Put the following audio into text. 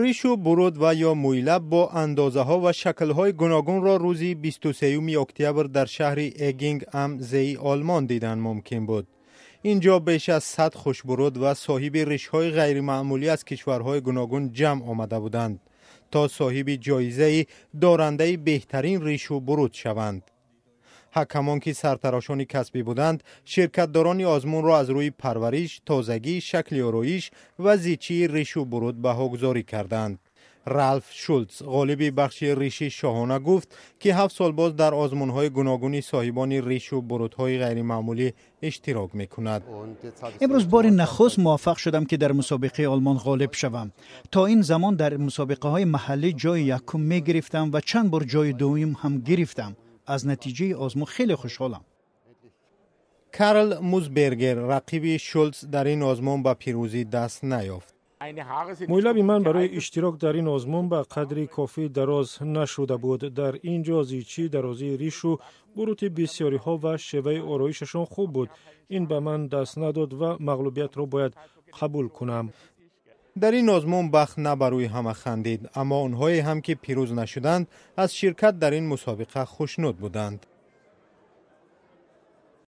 Ришу буруд ва ё мӯйлаб бо андозаҳо ва шаклҳои гуногунро рӯзи 23 октябр дар шаҳри Эгинг ам Зеи Олмон дидан мумкин буд. Инҷо беш аз 100 хушбуруд ва соҳиби ришҳои ғайримаъмулӣ аз кишварҳои гуногун ҷамъ омада буданд, то соҳиби ҷоизаи дорандаи беҳтарин ришу буруд шаванд. Ҳакамон, ки сартарошони касбӣ буданд, ширкатдорони озмунро аз рӯи парвариш, тозагӣ, шакли ороиш ва зичии ришу буруд баҳогузорӣ карданд. Ралф Шултс, ғолиби бахши риши шоҳона, гуфт, ки 7 сол боз дар озмунҳои гуногуни соҳибони ришу бурудҳои ғайримаъмулӣ иштирок мекунад. Имрӯз бори нахуст муваффақ шудам, ки дар мусобиқаи Олмон ғолиб шавам. То ин замон дар мусобиқаҳои маҳаллӣ ҷои якум мегирифтам ва чанд бор ҷои дуюм ҳам гирифтам. Аз натиҷаи озмун хеле хушҳолам. Карл Музбергер, рақиби Шултс дар ин озмун, ба пирӯзӣ даст наёфт. Мӯйлаби ман барои иштирок дар ин озмун ба қадри кофӣ дароз нашуда буд. Дар ин ҷо зичӣ, дарозии ришу бурути бисёриҳо ва шеваи ороишашон хуб буд. Ин ба ман даст надод ва мағлубиятро бояд қабул кунам. Дар ин озмун бахт на ба рӯи ҳама хандид, аммо онҳое ҳам, ки пирӯз нашуданд, аз ширкат дар ин мусобиқа хушнуд буданд.